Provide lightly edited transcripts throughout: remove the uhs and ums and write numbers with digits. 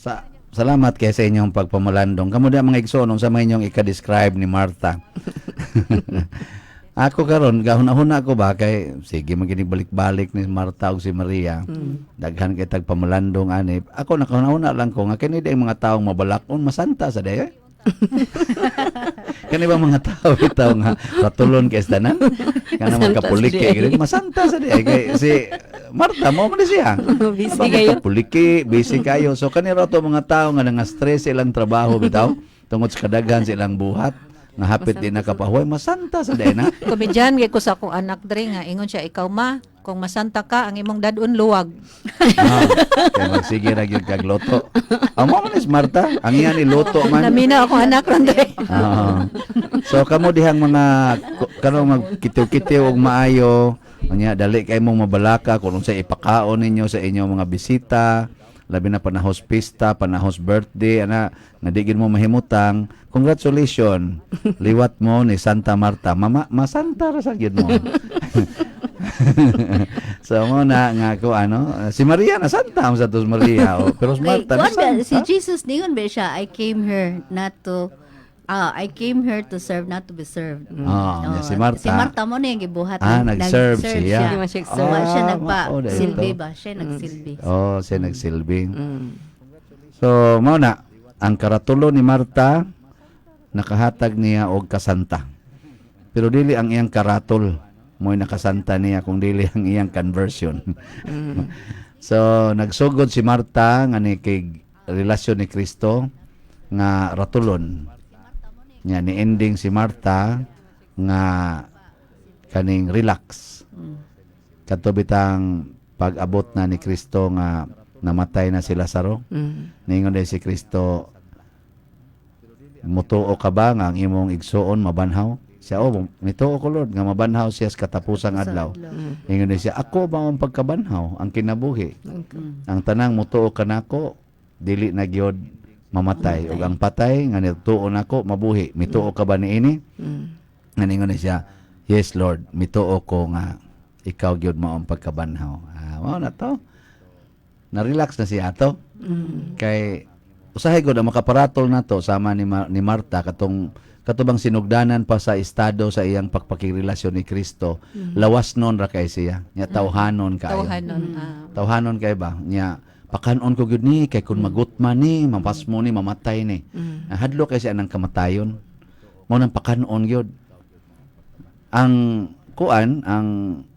Sa salamat kay sa inyong pagpamalandong. Kamo diha, mga igsoon, unsa may inyong ika-describe ni Martha? Ako karon gahuna-huna ko ba kay sige man gini balik-balik ni Martha ug si Maria. Daghan kay tag pamalandong ani. Ako nakahuna-huna lang ko nga kini di ang mga taong mabalakon, masanta sa day. Eh? Kani ba mga tao bitaw nga ratulon kay tanan? Kana Masanta sa magkapuliki diay. gini masanta sa diay kay si Martha mo man siya. Busy Aba, kayo. magkapuliki, busy kayo. So kani ra to mga tao nga nga stress ilang trabaho bitaw tungod sa kadaghan sa ilang buhat nga hapit di nakapahuway, masanta sa day na. Komedyan gyud ko sa akong anak dre nga ingon siya, "Ikaw, Ma, kung masanta ka, ang imong dadon luwag." Ah, kay magsige ra gyud kag luto. Ang mo man is Marta, ang iya ni luto man. Namina akong anak ron dre. Ah. So kamo dihang mga kanang magkitiw-kitiw og maayo, unya dali kay mong mabalaka kung unsay ipakaon ninyo sa inyong mga bisita, labi na panahos pista, panahos birthday, ana nga di gid mo mahimutang. Congratulations. Liwat mo ni Santa Marta. Mama, masanta ra sa gyud mo. So mo na nga ko ano, si Maria na santa ang sa tos Maria. Oh, pero si Kay, Marta na kuwan ba, si santa. Jesus ningon ba siya, "I came here not to I came here to serve, not to be served." Ah, Oh, si Marta. Si Marta mo na yung gibuhat. Ah, nag-serve siya. Di man siya So, wa siya Ah, nagpa mao na silbi ito. ba? Siya nagsilbi. Oh, siya nagsilbi. So, mao na ang karatulo ni Marta, nakahatag niya og kasanta. Pero dili ang iyang karatol mo'y nakasanta niya kung dili ang iyang conversion. So, nagsugod si Marta nga ni kay relasyon ni Kristo nga ratulon. Nya ni ending si Marta nga kaning relax. Kadto bitang pag-abot na ni Kristo nga namatay na si Lazaro. Ningon din si Kristo, "Mutuo ka ba nga ang imong igsuon mabanhaw?" Siya, "Oh, mituo ko, Lord, nga mabanhaw siya sa katapusang adlaw." Ingon din siya, "Ako ba ang pagkabanhaw, ang kinabuhi? Ang tanang mutuo kanako dili na gyud mamatay ug ang patay nga nituo nako mabuhi. Mituo ka ba niini?" Nga ningon siya, "Yes, Lord, mituo ko nga ikaw gyud mao ang pagkabanhaw." Ah, mao na to. Na-relax na siya ato. Kay usahay gud ang makaparatol nato sama ni Marta katong katubang sinugdanan pa sa estado sa iyang pagpakirelasyon ni Kristo. Lawas nun ra kay siya. Nya tawhanon kaayo. Tawhanon. Ah. Tawhanon kay ba? Nya pakanon ko gyud ni kay kun magutma ni, mapasmo ni, mamatay ni. Hadlo kay siya ng kamatayon. Mao nang pakanon gyud. Ang kuan, ang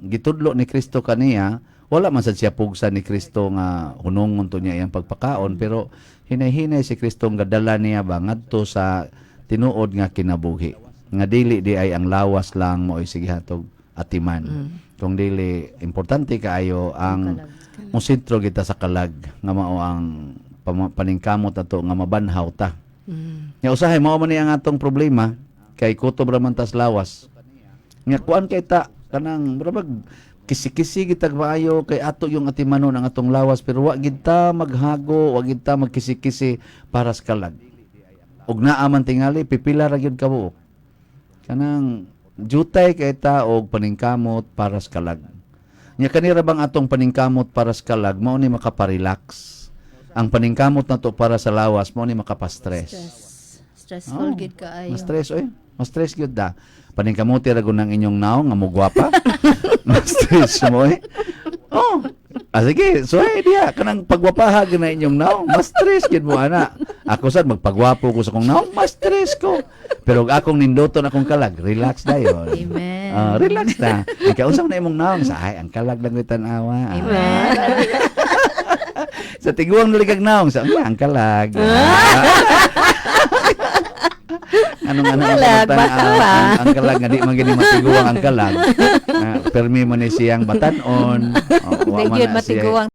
gitudlo ni Kristo kaniya, wala man sad siya pugsa ni Kristo nga hunungon to niya iyang pagpakaon, pero hinay-hinay si Kristo nga dala niya ba ngadto sa tinuod nga kinabuhi nga dili di ay ang lawas lang mo sige hatog atiman, kung dili importante kaayo ang musentro kita sa kalag nga mao ang paningkamot ato nga mabanhaw ta. Nya usahay mao man ni ang atong problema kay kutob ra man tas lawas. Nga kuan kay ta kanang murag kisi-kisi gitag maayo kay ato yung atimanon ang atong lawas, pero wa gid ta maghago, wa gid ta magkisi-kisi para sa kalag. Ug naa man tingali pipila ra gyud kabuok. Kanang jutay kay ta og paningkamot para sa kalag. Nya kanira bang atong paningkamot para sa kalag mao ni makaparelax. Ang paningkamot nato para sa lawas mao ni makapastress. Stress. Stressful Oh, gid kaayo. Ma-stress oy. Ma-stress gyud da. Paningkamuti ra gud ng inyong naong nga mugwapa. Ma-stress mo eh. Oh. Ah, sige, so ay diha kanang pagwapaha gyud na inyong naong, ma-stress gyud mo ana. Ako sad magpagwapo ko sa akong naong, ma-stress ko. Pero ug akong nindoton akong kalag, relax dayon. Amen. Ah, relax na. Ikaw, unsa man na imong naong sa ay ang kalag lang gyud tan-awa. Ah. Amen. Sa tiguang naligag naong sa ang kalag. Anong ano ang Kalag, tan bata pa. ang kalag nga di man gini matiguang ang kalag. Ah, permi man ni siyang batan-on. Oh, wa Di man gyud na siya- matiguang.